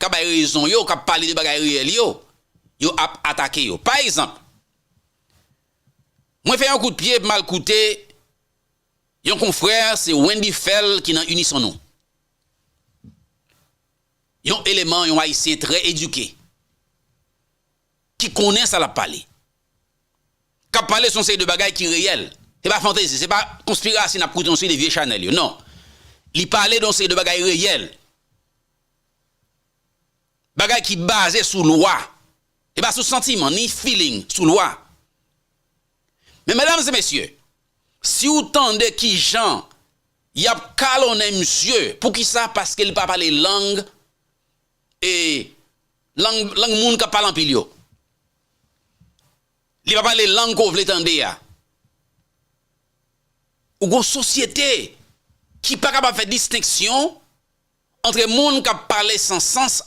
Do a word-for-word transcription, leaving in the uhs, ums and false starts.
k ap bay rezon yo, k ap pale de bagay reyèl yo, yo ap atake yo. Pa egzanp, mwen fè yon kout pye pou m al koute yon konfrè, se Wendy Phèl ki nan Inison Nou. Yon eleman, yon Ayisyen trè edike, ki konnen sa l ap pale. K ap pale sou yon seri de bagay ki reyèl. Se pa fantezi, se pa konspirasyon n ap koute yon seri de vye chanèl yo. Non. Li pale de yon seri de bagay reyèl. Bagay ki baze sou lwa. E pa sou santiman, ni feeling, sou lwa. Men medam e mesye, si w tande kijan y ap kalonnen misye, poukisa? Paske li pa pale lang, e lang, lang moun k ap pale anpil yo. Li pa pale lang ke w vle tande a. Ou gon sosyete ki pa kapab fè distenksyon antre moun k ap pale san sans